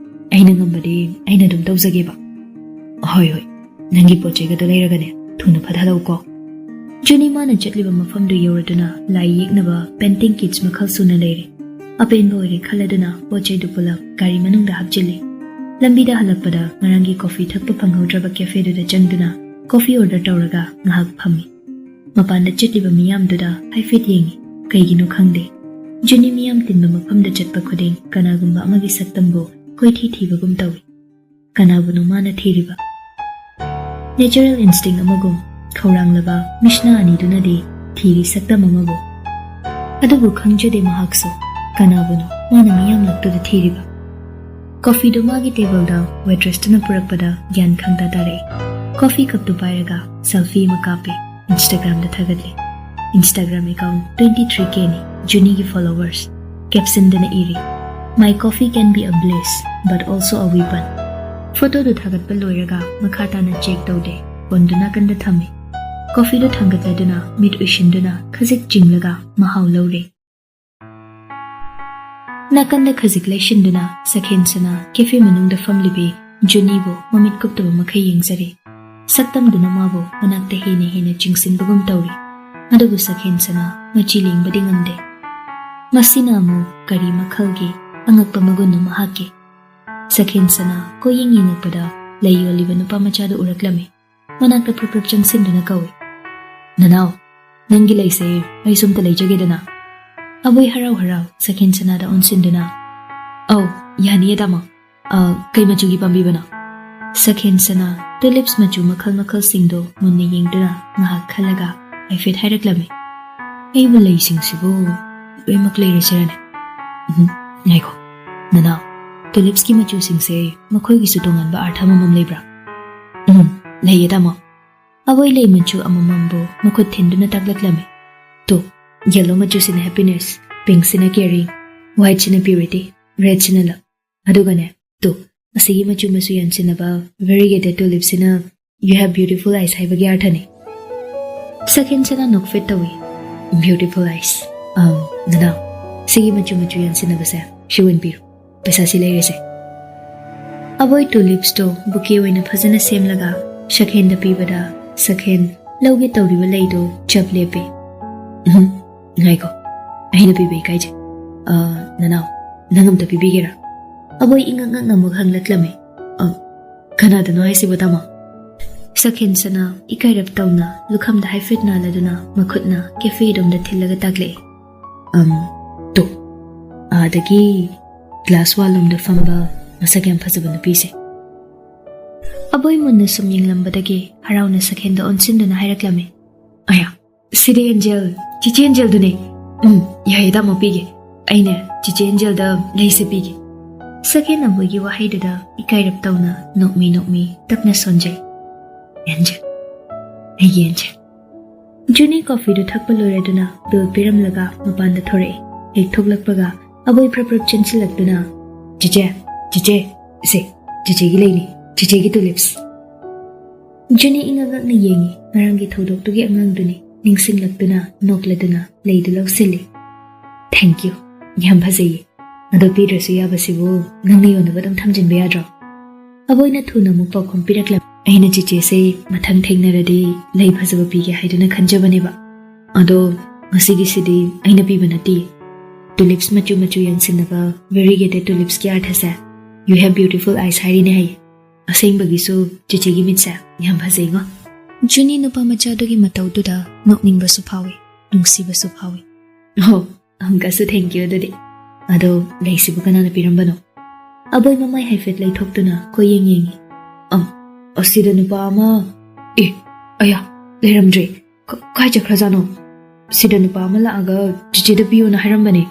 ꯑꯩꯅ ꯉꯝꯕꯗꯤ ꯑꯩꯅ ꯑꯗꯨꯝ ꯇꯧꯖꯒꯦꯕ꯫" "ꯍꯣꯏ, ꯍꯣꯏ, ꯅꯪꯒꯤ ꯄꯣꯠ ꯆꯩꯒꯗꯣ ꯂꯩꯔꯒꯅꯦ ꯊꯨꯅ ꯐꯠ ꯍꯜꯂꯛꯎꯀꯣ꯫" ꯖꯨꯅꯤ ꯃꯥꯅ ꯆꯠꯂꯤꯕ ꯃꯐꯝꯗꯨ ꯌꯧꯔꯗꯨꯅ ꯂꯥꯏ ꯌꯦꯛꯅꯕ painting kits ꯃꯈꯜ ꯁꯨꯅ ꯂꯩꯔꯦ꯫ ꯑꯄꯦꯟꯕ ꯑꯣꯏꯔꯦ ꯈꯜꯂꯗꯨꯅ ꯄꯣꯠ ꯆꯩꯗꯨ ꯄꯨꯂꯞ ꯒꯥꯔꯤ ꯃꯅꯨꯡꯗ ꯍꯥꯞꯆꯤꯜꯂꯤ꯫ ꯂꯝꯕꯤꯗ ꯍꯜꯂꯛꯄꯗ ꯉꯔꯥꯡꯒꯤ coffee ꯊꯛꯄ ꯐꯪꯍꯧꯗ꯭ꯔꯕ cafeꯗꯨꯗ ꯆꯪꯗꯨꯅ coffee order ꯇꯧꯔꯒ ꯉꯥꯏꯍꯥꯛ ꯐꯝꯃꯤ꯫ ꯃꯄꯥꯟꯗ ꯆꯠꯂꯤꯕ ꯃꯤꯌꯥꯝꯗꯨꯗ ꯍꯥꯏꯐꯦꯠ ꯌꯦꯡꯉꯤ꯫ ꯀꯩꯒꯤꯅꯣ ꯈꯪꯗꯦ, ꯖꯨꯅꯤ ꯃꯤꯌꯥꯝ ꯇꯤꯟꯕ ꯃꯐꯝꯗ ꯆꯠꯄ ꯈꯨꯗꯤꯡ ꯀꯅꯥꯒꯨꯝꯕ ꯑꯃꯒꯤ ꯁꯛꯇꯝꯕꯨ ꯀꯣꯏꯊꯤ ꯊꯤꯕꯒꯨꯝ ꯇꯧꯏ꯫ ꯀꯅꯥꯕꯨꯅꯣ ꯃꯥꯅ ꯊꯤꯔꯤꯕ? Natural instinct ꯑꯃꯒꯨꯝ ꯈꯧꯔꯥꯡꯂꯕ ꯃꯤꯁꯅꯥ ꯑꯅꯤꯗꯨꯅꯗꯤ ꯊꯤꯔꯤ ꯁꯛꯇꯝ ꯑꯃꯕꯨ꯫ ꯑꯗꯨꯕꯨ ꯈꯪꯖꯗꯦ ꯃꯍꯥꯛꯁꯨ ꯀꯅꯥꯕꯨꯅꯣ ꯃꯥꯅ ꯃꯤꯌꯥꯝꯂꯛꯇꯨꯗ ꯊꯤꯔꯤꯕ꯫ Coffeeꯗꯨ ꯃꯥꯒꯤ tableꯗ waitressꯇꯨꯅ ꯄꯨꯔꯛꯄꯗ ꯒ꯭ꯌꯥꯟ ꯈꯪꯇꯥ ꯇꯥꯔꯛꯏ꯫ Coffee cupꯇꯨ ꯄꯥꯏꯔꯒ selfie ꯑꯃ ꯀꯥꯞꯄꯤ꯫ Instagramꯗ ꯊꯥꯒꯠꯂꯤ꯫ Instagram account twenty three Kꯅꯤ ꯖꯨꯅꯤꯒꯤ followers꯫ Captionꯗꯅ ꯏꯔꯤ, "My coffee can be a bliss, but also a weapon." Photoꯗꯨ ꯊꯥꯒꯠꯄ ꯂꯣꯏꯔꯒ ꯃꯈꯥ ꯇꯥꯅ check ꯇꯧꯗꯦ꯫ Phoneꯗꯨ ꯅꯥꯀꯟꯗ ꯊꯝꯃꯤ꯫ Coffeeꯗꯨ ꯊꯥꯡꯒꯠꯂꯗꯨꯅ ꯃꯤꯠ ꯎꯏꯁꯤꯟꯗꯨꯅ ꯈꯖꯤꯛ ꯆꯤꯡꯂꯒ ꯃꯍꯥꯎ ꯂꯧꯔꯦ꯫ ꯅꯥꯀꯟꯗ ꯈꯖꯤꯛ ꯂꯩꯁꯤꯟꯗꯨꯅ ꯁꯈꯦꯟꯁꯅ cafe ꯃꯅꯨꯡꯗ ꯐꯝꯂꯤꯕꯤ ꯖꯨꯅꯤꯕꯨ ꯃꯃꯤꯠ ꯀꯨꯞꯇꯕ ꯃꯈꯩ ꯌꯦꯡꯖꯔꯤ꯫ ꯁꯛꯇꯝꯗꯨꯅ ꯃꯥꯕꯨ ꯃꯅꯥꯛꯇ ꯍꯦꯟꯅ ꯍꯦꯟꯅ ꯆꯤꯡꯁꯤꯟꯕꯒꯨꯝ ꯇꯧꯔꯤ꯫ ꯑꯗꯨꯕꯨ ꯁꯈꯦꯟꯁꯅ ꯃꯆꯤ ꯂꯦꯡꯕꯗꯤ ꯉꯝꯗꯦ꯫ ꯃꯁꯤꯅ ꯑꯃꯨꯛ ꯀꯔꯤ ꯃꯈꯜꯒꯤ ꯑꯉꯛꯄ ꯃꯒꯨꯟꯅꯣ ꯃꯍꯥꯛꯀꯤ? ꯁꯈꯦꯟꯁꯅ ꯀꯣꯏꯌꯦꯡ ꯌꯦꯡꯉꯛꯄꯗ ꯂꯩ ꯌꯣꯜꯂꯤꯕ ꯅꯨꯄꯥ ꯃꯆꯥꯗꯨ ꯎꯔꯛꯂꯝꯃꯤ꯫ ꯃꯅꯥꯛꯇ ꯄ꯭ꯔꯞ ꯄ꯭ꯔꯞ ꯆꯪꯁꯤꯟꯗꯨꯅ ꯀꯧꯏ, "ꯅꯅꯥꯎ, ꯅꯪꯒꯤ ꯂꯩꯁꯦ ꯑꯩꯁꯨ ꯑꯝꯇ ꯂꯩꯖꯒꯦꯗꯅ?" ꯑꯕꯣꯏ ꯍꯔꯥꯎ ꯍꯔꯥꯎ ꯁꯈꯦꯟꯁꯅꯥꯗ ꯑꯣꯟꯁꯤꯟꯗꯨꯅ, "ꯑꯧ, ꯌꯥꯅꯤꯌꯦ ꯇꯥꯃꯣ꯫ ꯑ, ꯀꯩ ꯃꯆꯨꯒꯤ ꯄꯥꯝꯕꯤꯕꯅꯣ?" ꯁꯈꯦꯟꯁꯅꯥ tulips ꯃꯆꯨ ꯃꯈꯜ ꯃꯈꯜꯁꯤꯡꯗꯨ ꯃꯨꯟꯅ ꯌꯦꯡꯗꯨꯅ ꯉꯥꯏꯍꯥꯛ ꯈꯜꯂꯒ ꯍꯥꯏꯐꯦꯠ ꯍꯥꯏꯔꯛꯂꯝꯃꯤ, "ꯑꯩꯕꯨ ꯂꯩꯁꯤꯡꯁꯤꯕꯨ ꯂꯣꯏꯅꯃꯛ ꯂꯩꯔꯁꯤꯔꯅꯦ? ꯎꯝ, ꯉꯥꯏꯈꯣ, ꯅꯅꯥꯎ, tulipsꯀꯤ ꯃꯆꯨꯁꯤꯡꯁꯦ ꯃꯈꯣꯏꯒꯤꯁꯨ ꯇꯣꯉꯥꯟꯕ ꯑꯥꯔꯊ ꯑꯃꯃꯝ ꯂꯩꯕ꯭ꯔꯥ?" "ꯎꯝ, ꯂꯩꯌꯦ, ꯇꯥꯃꯣ꯫ ꯑꯕꯣꯏ ꯂꯩ ꯃꯆꯨ ꯑꯃꯃꯝꯕꯨ ꯃꯈꯨꯠ ꯊꯤꯟꯗꯨꯅ ꯇꯥꯛꯂꯛꯂꯝꯃꯤ꯫ ꯇꯨ, ꯌꯦꯜꯂꯣ ꯃꯆꯨꯁꯤꯅ ꯍꯦꯄꯤꯅꯦꯁ, ꯄꯤꯡꯁꯤꯅ ꯀꯦꯌꯔꯤꯡ, ꯋꯥꯏꯠꯁꯤꯅ ꯄ꯭ꯌꯨꯔꯤꯇꯤ, ꯔꯦꯗꯁꯤꯅ ꯂꯚ꯫ ꯑꯗꯨꯒꯅꯦ, ꯇꯨ, ꯑꯁꯤꯒꯤ ꯃꯆꯨ ꯃꯆꯨ ꯌꯥꯟꯁꯤꯟꯅꯕ ꯚꯦꯔꯤꯒꯦꯇꯦꯠ ꯇꯨꯂꯤꯞꯁꯤꯅ "You have beautiful eyes" ꯍꯥꯏꯕꯒꯤ ꯑꯥꯔꯊꯅꯤ꯫ ꯁꯛꯍꯦꯟꯁꯅ ꯅꯣꯛꯐꯦꯠ ꯇꯧꯏ꯫ "Beautiful eyes꯫ ꯑꯝ, ꯅꯅꯥꯎ, ꯁꯤꯒꯤ ꯃꯆꯨ ꯃꯆꯨ ꯌꯥꯟꯁꯤꯟꯅꯕꯁꯦ ꯁꯤ ꯑꯣꯏꯅ ꯄꯤꯔꯣ꯫ ꯄꯩꯁꯥꯁꯤ ꯂꯩꯔꯁꯦ꯫" ꯑꯕꯣꯏ ꯇꯨꯂꯤꯞꯁꯇꯣ ꯕꯨꯀꯦ ꯑꯣꯏꯅ ꯐꯖꯅ ꯁꯦꯝꯂꯒ ꯁꯛꯍꯦꯟꯗ ꯄꯤꯕꯗ, ꯁꯛꯍꯦꯟ ꯂꯧꯒꯦ ꯇꯧꯔꯤꯕ ꯂꯩꯗꯣ ꯆꯞ ꯂꯦꯞꯄꯦ꯫ "ꯎꯝ, ꯉꯥꯏꯈꯣ, ꯑꯩꯅ ꯄꯤꯕ ꯏꯀꯥꯏꯖꯩ꯫ ꯑ, ꯅꯅꯥꯎ, ꯅꯪ ꯑꯝꯇ ꯄꯤꯕꯤꯒꯦꯔꯥ?" ꯑꯕꯣꯏ ꯏꯉꯛ ꯉꯛꯅ ꯑꯃꯨꯛ ꯍꯪꯂꯛꯂꯝꯃꯤ꯫ "ꯑ, ꯀꯅꯥꯗꯅꯣ ꯍꯥꯏꯁꯤꯕꯣ, ꯇꯥꯃꯣ?" ꯁꯛꯍꯦꯟꯁꯅ ꯏꯀꯥꯏꯔꯞ ꯇꯧꯅ ꯂꯨꯈꯝꯗ ꯍꯥꯏꯐꯦꯠ ꯅꯥꯜꯂꯗꯨꯅ ꯃꯈꯨꯠꯅ ꯀꯦꯐꯦꯔꯣꯝꯗ ꯊꯤꯜꯂꯒ ꯇꯥꯛꯂꯛꯏ꯫ "ꯑꯝ, ꯇꯣ, ꯑꯥꯗꯒꯤ ꯒ꯭ꯂꯥꯁ ꯋꯥꯜꯂꯣꯝꯗ ꯐꯝꯕ ꯃꯁꯛ ꯌꯥꯝ ꯐꯖꯕ ꯅꯨꯄꯤꯁꯦ꯫" ꯑꯕꯣꯏ ꯃꯨꯟꯅ ꯁꯨꯝ ꯌꯦꯡꯂꯝꯕꯗꯒꯤ ꯍꯔꯥꯎꯅ ꯁꯛꯍꯦꯟꯗ ꯑꯣꯟꯁꯤꯟꯗꯨꯅ ꯍꯥꯏꯔꯛꯂꯝꯃꯤ꯫ "ꯑꯌꯥ, ꯁꯤꯗꯤ ꯑꯦꯟꯖꯦꯜ, ꯆꯤꯆꯦ ꯑꯦꯟꯖꯦꯜꯗꯨꯅꯦ꯫ ꯎꯝ, ꯌꯥꯏꯌꯦ, ꯇꯥꯃꯣ, ꯄꯤꯒꯦ꯫ ꯑꯩꯅ ꯆꯤꯆꯦ ꯑꯦꯟꯖꯦꯜꯗ ꯂꯩꯁꯦ ꯄꯤꯒꯦ꯫" ꯁꯛꯍꯦꯟ ꯑꯕꯣꯏꯒꯤ ꯋꯥꯍꯩꯗꯨꯗ ꯏꯀꯥꯏꯔꯞ ꯇꯧꯅ ꯅꯣꯛꯃꯤ ꯅꯣꯛꯃꯤ ꯇꯞꯅ ꯁꯣꯟꯖꯩ꯫ "ꯑꯦꯟꯖꯦꯜ, ꯑꯩꯒꯤ ꯑꯦꯟꯖꯦꯜ꯫" ꯖꯨꯅꯤ ꯀꯣꯐꯤꯗꯨ ꯊꯛꯄ ꯂꯣꯏꯔꯗꯨꯅ ꯕꯤꯜ ꯄꯤꯔꯝꯂꯒ ꯃꯄꯥꯟꯗ ꯊꯣꯔꯛꯏ꯫ ꯍꯦꯛ ꯊꯣꯛꯂꯛꯄꯒ ꯑꯕꯣꯏ ꯄ꯭ꯔꯞ ꯄ꯭ꯔꯞ ꯆꯦꯟꯁꯤꯜꯂꯛꯇꯨꯅ, "ꯆꯤꯆꯦ, ꯆꯤꯆꯦ, ꯁꯦ, ꯆꯤꯆꯦꯒꯤ ꯂꯩꯅꯤ, ꯆꯤꯆꯦꯒꯤ ꯇꯨꯂꯤꯞꯁ꯫" ꯖꯨꯅꯤ ꯏꯉꯛ ꯉꯛꯅ ꯌꯦꯡꯉꯤ꯫ ꯉꯔꯥꯡꯒꯤ ꯊꯧꯗꯣꯛꯇꯨꯒꯤ ꯑꯉꯥꯡꯗꯨꯅꯤ꯫ ꯅꯤꯡꯁꯤꯡꯂꯛꯇꯨꯅ ꯅꯣꯛꯂꯗꯨꯅ ꯂꯩꯗꯨ ꯂꯧꯁꯤꯜꯂꯤ꯫ "Thank you, ꯌꯥꯝ ꯐꯖꯩꯌꯦ꯫ ꯑꯗꯣ ꯄꯤꯗ꯭ꯔꯁꯨ ꯌꯥꯕꯁꯤꯕꯨ ꯅꯪꯅ ꯌꯣꯟꯅꯕ ꯑꯗꯨꯝ ꯊꯝꯖꯤꯟꯕ ꯌꯥꯗ꯭ꯔꯣ?" ꯑꯕꯣꯏꯅ ꯊꯨꯅ ꯑꯃꯨꯛ ꯄꯥꯎꯈꯨꯝ ꯄꯤꯔꯛꯂꯝꯃꯤ꯫ "ꯑꯩꯅ ꯆꯤꯆꯦꯁꯦ ꯃꯊꯪ ꯊꯦꯡꯅꯔꯗꯤ ꯂꯩ ꯐꯖꯕ ꯄꯤꯒꯦ ꯍꯥꯏꯗꯨꯅ ꯈꯟꯖꯕꯅꯦꯕ꯫ ꯑꯗꯣ ꯉꯁꯤꯒꯤꯁꯤꯗꯤ ꯑꯩꯅ ꯄꯤꯕ ꯅꯠꯇꯦ꯫ ꯇꯨꯂꯤꯞꯁ ꯃꯆꯨ ꯃꯆꯨ ꯌꯥꯟꯁꯤꯟꯅꯕ ꯚꯦꯔꯤꯒꯦꯇꯦꯠ ꯇꯨꯂꯤꯞꯁꯀꯤ ꯑꯥꯔꯊꯁꯦ 'You have beautiful eyes' ꯍꯥꯏꯔꯤꯅꯦ ꯍꯥꯏꯌꯦ꯫ ꯑꯁꯦꯡꯕꯒꯤꯁꯨ ꯆꯤꯆꯦꯒꯤ ꯃꯤꯠꯁꯦ ꯌꯥꯝ ꯐꯖꯩꯉꯣ꯫" ꯖꯨꯅꯤ ꯅꯨꯄꯥ ꯃꯆꯥꯗꯨꯒꯤ ꯃꯇꯧꯗꯨꯗ ꯅꯣꯛꯅꯤꯡꯕꯁꯨ ꯐꯥꯎꯏ, ꯅꯨꯡꯁꯤꯕꯁꯨ ꯐꯥꯎꯏ꯫ "ꯑꯣ, ꯑꯃꯨꯛꯀꯁꯨ thank you ꯑꯗꯨꯗꯤ꯫ ꯑꯗꯣ ꯂꯩꯁꯤꯕꯨ ꯀꯅꯥꯅ ꯄꯤꯔꯝꯕꯅꯣ?" ꯑꯕꯣꯏ ꯃꯃꯥꯏ ꯍꯥꯏꯐꯦꯠ ꯂꯩꯊꯣꯛꯇꯨꯅ ꯀꯣꯏꯌꯦꯡ ꯌꯦꯡꯉꯤ꯫ "ꯑꯝ, ꯑꯁꯤꯗ ꯅꯨꯄꯥ ꯑꯃ, ꯑꯦ, ꯑꯌꯥ, ꯂꯩꯔꯝꯗ꯭ꯔꯦ꯫ ꯀ-, ꯀꯥꯏ ꯆꯠꯈ꯭ꯔꯖꯥꯠꯅꯣ? ꯁꯤꯗ ꯅꯨꯄꯥ ꯑꯃ ꯂꯥꯛꯑꯒ ꯆꯤꯆꯦꯗ ꯄꯤꯌꯣꯅ ꯍꯥꯏꯔꯝꯕꯅꯦ꯫"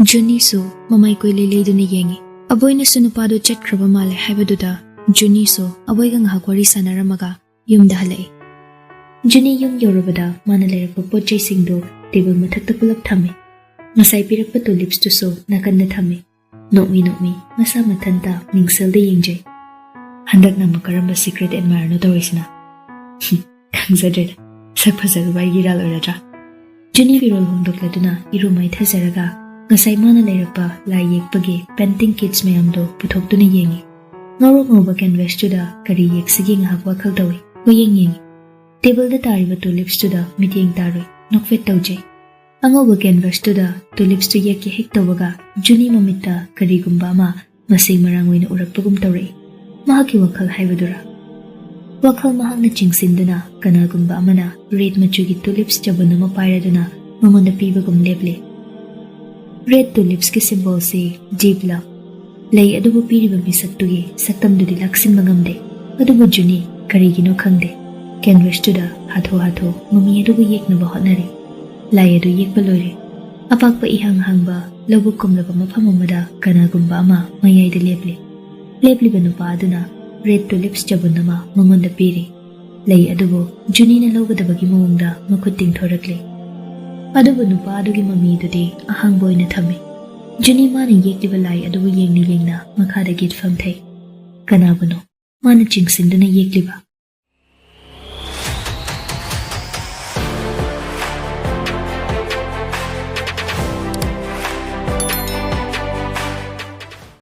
ꯖꯨꯅꯤꯁꯨ ꯃꯃꯥꯏ ꯀꯣꯏꯂꯩ ꯂꯩꯗꯨꯅ ꯌꯦꯡꯉꯤ꯫ ꯑꯕꯣꯏꯅꯁꯨ ꯅꯨꯄꯥꯗꯨ ꯆꯠꯈ꯭ꯔꯕ ꯃꯥꯜꯂꯦ ꯍꯥꯏꯕꯗꯨꯗ ꯖꯨꯅꯤꯁꯨ ꯑꯕꯣꯏꯒ ꯉꯥꯏꯍꯥꯛ ꯋꯥꯔꯤ ꯁꯥꯟꯅꯔꯝꯃꯒ ꯌꯨꯝꯗ ꯍꯜꯂꯛꯏ꯫ ꯖꯨꯅꯤ ꯌꯨꯝ ꯌꯧꯔꯕꯗ ꯃꯥꯅ ꯂꯩꯔꯛꯄ ꯄꯣꯠ ꯆꯩꯁꯤꯡꯗꯨ ꯇꯦꯕꯜ ꯃꯊꯛꯇ ꯄꯨꯂꯞ ꯊꯝꯃꯤ꯫ ꯉꯁꯥꯏ ꯄꯤꯔꯛꯄ ꯇꯨꯂꯤꯞꯁꯇꯨꯁꯨ ꯅꯥꯀꯟꯗ ꯊꯝꯃꯤ꯫ ꯅꯣꯛꯃꯤ ꯅꯣꯛꯃꯤ ꯃꯁꯥ ꯃꯊꯟꯇ ꯃꯤꯡꯁꯦꯜꯗ ꯌꯦꯡꯖꯩ꯫ "ꯍꯟꯗꯛꯅ ꯑꯃꯨꯛ ꯀꯔꯝꯕ ꯁꯤꯀ꯭ꯔꯦꯠ ꯑꯦꯗꯃꯥꯌꯔꯅꯣ ꯇꯧꯔꯤꯁꯤꯅ?" "ꯈꯪꯖꯗ꯭ꯔꯦꯗ, ꯁꯛ ꯐꯖꯔꯨꯕ ꯑꯩꯒꯤ ꯏꯔꯥꯜ ꯑꯣꯏꯔꯗ꯭ꯔꯥ?" ꯖꯨꯅꯤ ꯐꯤꯔꯣꯜ ꯍꯣꯡꯗꯣꯛꯂꯗꯨꯅ ꯏꯔꯨ ꯃꯥꯏꯊꯖꯔꯒ ꯉꯁꯥꯏ ꯃꯥꯅ ꯂꯩꯔꯛꯄ ꯂꯥꯏ ꯌꯦꯛꯄꯒꯤ ꯄꯦꯟꯇꯤꯡ ꯀꯤꯠꯁ ꯃꯌꯥꯝꯗꯣ ꯄꯨꯊꯣꯛꯇꯨꯅ ꯌꯦꯡꯉꯤ꯫ ꯉꯧꯔꯣꯛ ꯉꯧꯕ ꯀꯦꯟꯚꯥꯁꯇꯨꯗ ꯀꯔꯤ ꯌꯦꯛꯁꯤꯒꯦ ꯉꯥꯏꯍꯥꯛ ꯋꯥꯈꯜ ꯇꯧꯏ꯫ ꯀꯣꯌꯦꯡ ꯌꯦꯡꯉꯤ꯫ ꯇꯦꯕꯜꯗ ꯇꯥꯔꯤꯕ ꯇꯨꯂꯤꯞꯁꯇꯨꯗ ꯃꯤꯠꯌꯦꯡ ꯇꯥꯔꯨꯏ꯫ ꯅꯣꯛꯐꯦꯠ ꯇꯧꯖꯩ꯫ ꯑꯉꯧꯕ ꯀꯦꯟꯚꯥꯁꯇꯨꯗ ꯇꯨꯂꯤꯞꯁꯇꯨ ꯌꯦꯛꯀꯦ ꯍꯦꯛ ꯇꯧꯕꯒ ꯖꯨꯅꯤ ꯃꯃꯤꯠꯇ ꯀꯔꯤꯒꯨꯝꯕ ꯑꯃ ꯃꯁꯦꯡ ꯃꯔꯥꯡ ꯑꯣꯏꯅ ꯎꯔꯛꯄꯒꯨꯝ ꯇꯧꯔꯛꯏ꯫ ꯃꯍꯥꯛꯀꯤ ꯋꯥꯈꯜ ꯍꯥꯏꯕꯗꯨꯔꯥ? ꯋꯥꯈꯜ ꯃꯍꯥꯛꯅ ꯆꯤꯡꯁꯤꯟꯗꯨꯅ ꯀꯅꯥꯒꯨꯝꯕ ꯑꯃꯅ ꯔꯦꯗ ꯃꯆꯨꯒꯤ ꯇꯨꯂꯤꯞꯁ ꯆꯕꯨꯟ ꯑꯃ ꯄꯥꯏꯔꯗꯨꯅ ꯃꯉꯣꯟꯗ ꯄꯤꯕꯒꯨꯝ ꯂꯦꯞꯂꯤ꯫ ꯔꯦꯗ ꯇꯨꯂꯤꯞꯁꯀꯤ ꯁꯤꯝꯕꯣꯜꯁꯤ ꯗꯤꯞ ꯂꯚ꯫ ꯂꯩ ꯑꯗꯨꯕꯨ ꯄꯤꯔꯤꯕ ꯃꯤꯁꯛꯇꯨꯒꯤ ꯁꯛꯇꯝꯗꯨꯗꯤ ꯂꯥꯛꯁꯤꯟꯕ ꯉꯝꯗꯦ꯫ ꯑꯗꯨꯕꯨ ꯖꯨꯅꯤ ꯀꯔꯤꯒꯤꯅꯣ ꯈꯪꯗꯦ, ꯀꯦꯟꯚꯥꯁꯇꯨꯗ ꯍꯥꯊꯨ ꯍꯥꯊꯨ ꯃꯃꯤ ꯑꯗꯨꯕꯨ ꯌꯦꯛꯅꯕ ꯍꯣꯠꯅꯔꯤ꯫ ꯂꯥꯏ ꯑꯗꯨ ꯌꯦꯛꯄ ꯂꯣꯏꯔꯦ꯫ ꯑꯄꯥꯛꯄ ꯏꯍꯥꯡ ꯍꯥꯡꯕ ꯂꯧꯕꯨꯛ ꯀꯨꯝꯂꯕ ꯃꯐꯝ ꯑꯃꯗ ꯀꯅꯥꯒꯨꯝꯕ ꯑꯃ ꯃꯌꯥꯏꯗ ꯂꯦꯞꯂꯤ꯫ ꯂꯦꯞꯂꯤꯕ ꯅꯨꯄꯥ ꯑꯗꯨꯅ ꯔꯦꯗ ꯇꯨꯂꯤꯞꯁ ꯆꯕꯨꯟ ꯑꯃ ꯃꯉꯣꯟꯗ ꯄꯤꯔꯤ꯫ ꯂꯩ ꯑꯗꯨꯕꯨ ꯖꯨꯅꯤꯅ ꯂꯧꯒꯗꯕꯒꯤ ꯃꯑꯣꯡꯗ ꯃꯈꯨꯠ ꯇꯤꯡꯊꯣꯔꯛꯂꯤ꯫ ꯑꯗꯨꯕꯨ ꯅꯨꯄꯥ ꯑꯗꯨꯒꯤ ꯃꯃꯤꯗꯨꯗꯤ ꯑꯍꯥꯡꯕ ꯑꯣꯏꯅ ꯊꯝꯃꯤ꯫ ꯖꯨꯅꯤ ꯃꯥꯅ ꯌꯦꯛꯂꯤꯕ ꯂꯥꯏ ꯑꯗꯨꯕꯨ ꯌꯦꯡꯅ ꯌꯦꯡꯅ ꯃꯈꯥꯗ ꯒꯤꯠ ꯐꯝꯊꯩ꯫ ꯀꯅꯥꯕꯨꯅꯣ ꯃꯥꯅ ꯆꯤꯡꯁꯤꯟꯗꯨꯅ ꯌꯦꯛꯂꯤꯕ?